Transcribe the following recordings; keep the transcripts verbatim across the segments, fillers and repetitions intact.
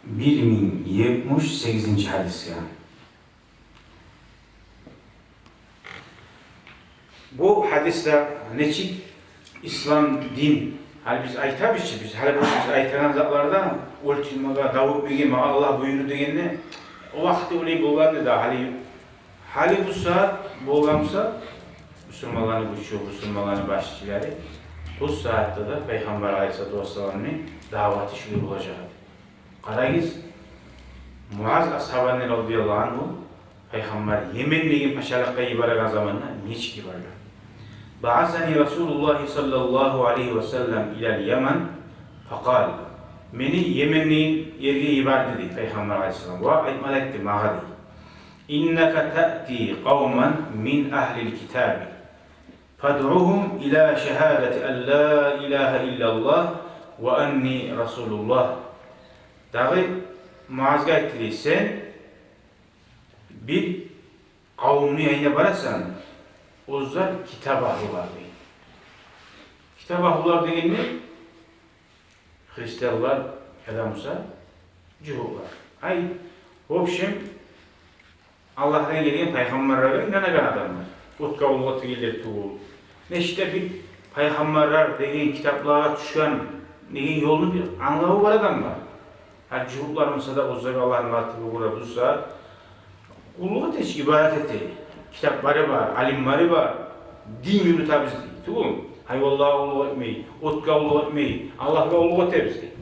Бир минг етмиш сегизинчи гьадисге. Бу гьадисде нечик ислам дин, гьали биз айтабыз чы, биз гьали бу биз айтагъан затларда оьлтюрмеге, дав этмеге магъа Аллагь буюрду дегенде, о вакъти олай болгъан эди, гьали, гьали бу сагьат болгъан буса, бусурманланы гючю, бусурманланы башчылары, бу сагьатда да Пайхаммар алайгьиссалату вассаламны даваты шулай болажакъ эди. Къарагъыз, Муаз асгьабаны, радияллагьу ангьу, Пайхаммар Йемен деген пачалыкъгъа йибереген заманда нечик йиберген. بعثني رسول الله صلى الله عليه وسلم إلى اليمن فقال: Мени Йемен деген ерге йиберди, дей, Пайхаммар алайгьиссалам. Ва айтма да айтды магъа, дей: إنك تأتي قوما من أهل الكتاب فادعهم إلى شهادة أن لا إله إلا الله وأني رسول الله. Дагъы Муазгъа айтды, дей: сен бир къавумну янына барасан, оьзлер китап агьлулар, дей. Китап агьлулар дегенде, христианлар, яда буса жугьутлар. Ай, в общем, Аллагьдан гелген пайхаммарлагъа инанагъан адамлар. Отгъа уллу этегенлер тюгюл. Нечик де бир пайхаммарлар деген китаплагъа тюшген деген ёлну бир англаву бар адамлар. Гьали жугьутлар буса да, оьзлер Аллагьны аты булан буса, къуллукъ эте чи, ибадат эте. Китаплары бар, алимлери бар. Дин юрютебиз дей. Тюгюл, гьайванлагъа къуллукъ этмей, отгъа къуллукъ этмей, Аллагьгъа къуллукъ этебиз дей.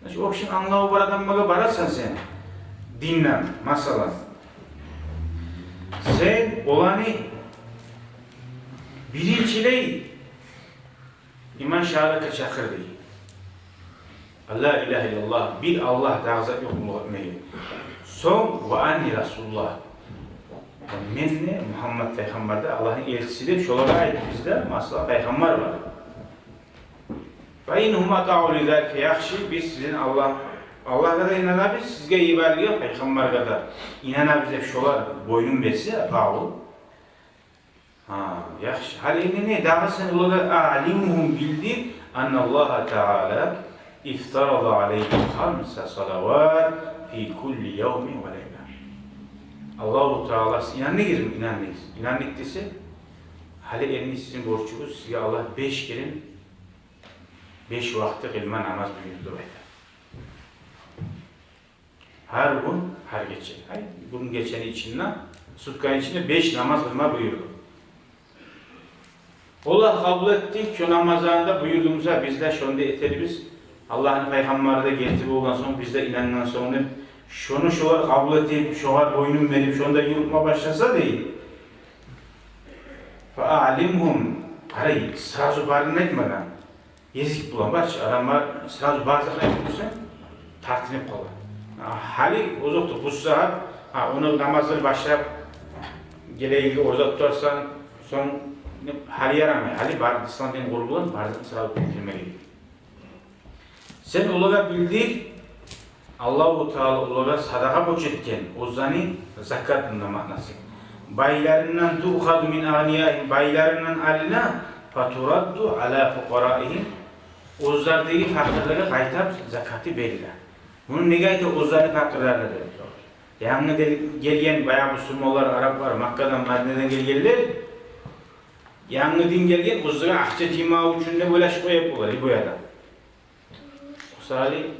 Значит, в общем, англаву бар адамлагъа барасан сен динден, масала. Сен оланы биринчилей иман шагьадатгъа чакъыр дей. Алла илагьа иллаллагь, бир Аллагь, дагъы зат ёкъ къуллукъ этмеге. Сонг, ва анни расулуллагь. Мен де Мугьаммат пайхаммар да Аллагьны элчиси деп шолагъа айт, бизде, масала, пайхаммар бар. Фа иннагьум атаъу ли залика, яхшы, биз сизин Аллагь, Аллагьгъа да инанабыз, сизге йиберилген пайхаммаргъа да инанабыз деп шолар бойнун берсе, атаъу. Гьа, яхшы. Гьали энни не, дагъы сен олагъа, аълимгьум, билдир, анналлагьа таала ифтарада алайгьим хамса салават фи кулли явмин ва лайла. Аллагьу Таала, сиз инандыгъызмы? Инандыгъыз. Инандыкъ десе, гьали энни сизин борчугъуз, сизге Аллагь беш керен, беш вакъти къылма намаз буюрду деп айта. Гьар гюн, гьар гече. Ай, гюн гечени ичинде, сутканы ичинде беш намаз къылма буюрду. Олар къабул этди, шо намазланы да буюрду буса, биз де шону да этербиз. Аллагьны пайхаммары да герти болгъан сонг, биз де инангъан сонг деп, шону шолар къабул этип, шогъар бойнун берип, шону да юрютме башласа дей. Фа аълимгьум, къарай, сразу барын айтмагъан. Гезик булан бар чы, адамлар сразу барын айтып къойса, тартынып къала. Гьали озокъда, бу сагьат, гьа, ону намазлар башлап, гелегенге ораза тутарсан, сонг, гьали ярамай, гьали бар, ислам дин къурулгъан, бар затны сразу билдирмеге. Сен олагъа билдир, Аллагьу Таала олагъа садагъа борч этген, оьзлени закатын да маънасы. Байларындан, туъхазу мин агънияигьим, байларындан алына, фатурадду ала фукъараигьим, оьзлердеги факъырлагъа къайтып закаты бериле. Муну неге айта, оьзлени факъырларына деп? Янгы гел-, гелген баягъы бусурманлар, араплар, Маккадан, Мадинадан гелгенлер, янгы дин гелген, оьзлеге акъча жыйма учун деп ойлашып къоя бола, любой адам. Мисалы,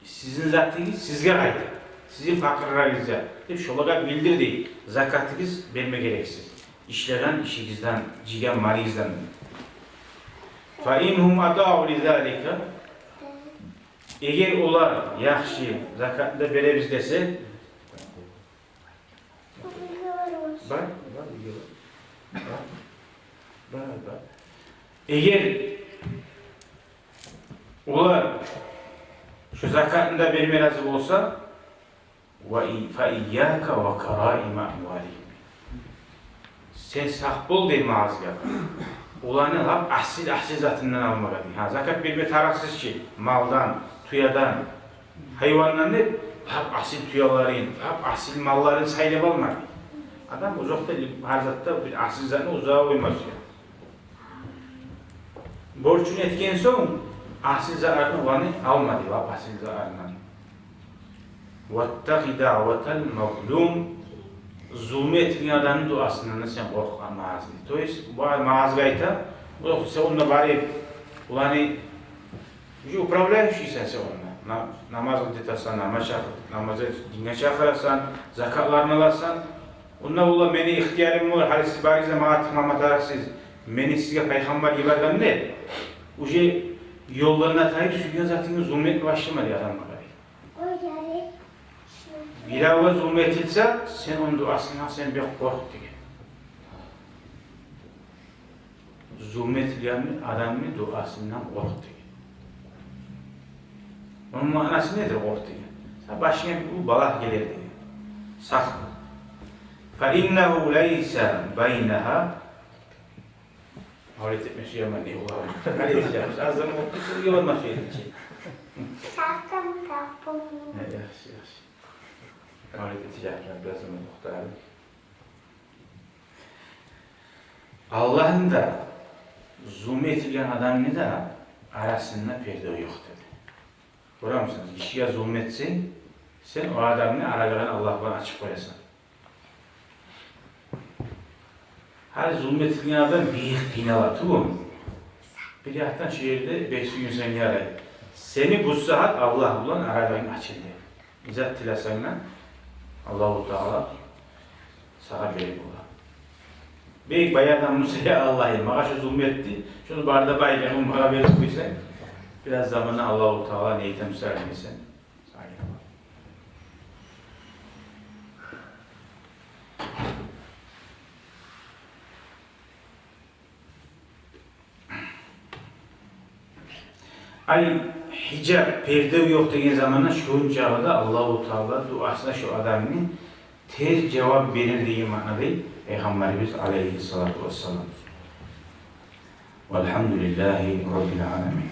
сизин затыгъыз сизге къайта, сизин факъырларыгъызгъа деп шолагъа билдир дей, закатыгъыз берме герексиз. Ишлеген ишигизден, жыйгъан малыгъыздан. Фа иннагьум атаъу ли залика, эгер олар, яхшы, закатны да беребиз десе, Бар, бар, бар. Бар, бар. Эгер олар шо закатны да берме рази болса, ва и-, фа ийяка ва караима амвалигьим. Сен сакъ бол, дей Муазгъа, оланы лап асил, асил затындан алмагъа, дей. Гьа, закат берме тарыкъсыз чы, малдан, тюеден, гьайвандан деп, лап асил тюелерин, лап асил малларын сайлап алма. Адам узакъда, гьар затда бир асил затны узагъа къоймас я. Борчун этген сонг, Асил зарарны оланы алма дей, лап асил зарарны. «Ваттакъи даъватал мазлум». Зулму этилген адамны дуасындан да сен къоркъ, Мааз дей. То есть, бу Маазгъа айта, о, сен онда барып, оланы уже управляющийсен сен онда. На-, намаз къылдыртасан, намаз чакъыр-, намазгъа, динге чакъырасан, закатларын аласан. Онда, олар, мени ихтиярым бар, гьали сиз барыгъыз да магъа тыкъмама тарыкъсыз, мени сизге пайхаммар йиберген деп, уже ёлдан да тайып, сюйген затынгны зулму этме башлама дей адамлагъа дей. Биревге зулму этилсе, сен ону дуасындан сен бек къоркъ деген. Зулму этилген адамны дуасындан къоркъ деген. Ону маънасы недир, къоркъ деген? Сагъа башынга бир уллу балагь гелер деген. Сакъ бол. «Фа иннагьу лайса байнагьа». Авлет этме сюемен не уллу. Авлет этежек. Аз заман болуп гетсе, уьйге барма сюеди чи. Сакъын капын. Э, яхшы, яхшы. Авлет этежек, бираз заман токътайлы. Аллагьны да, зулму этилген адамны да арасында перде ёкъ деди. Гёремисиз, гишиге зулму этсенг, сен о адамны аралыгъын Аллагь булан ачып къоясан. Гьали зулму этилген адам бек къыйнала тюгюлмю? Бир якъдан шу ерде бек сююнсенг ярай. Сени бу сагьат Аллагь булан аралыгъынг ачылды. Не зат тилесенг де, Аллагьу Таала сагъа берип бола. Бек бай адам буса, я Аллагь, магъа шу зулму этди, шуну бары да байлыгъын магъа берип къойсанг, бираз замандан Аллагьу Таала не этем сагъа десенг, сагъа геле. Ай, гьижап, перде ёкъ деген заманда шончакъы да Аллагьу Таала дуасына шу адамны тез жавап берер деген маънада Пайхаммарыбыз алайгьиссалату вассалам. Валгьамдулиллагьи раббил аламин.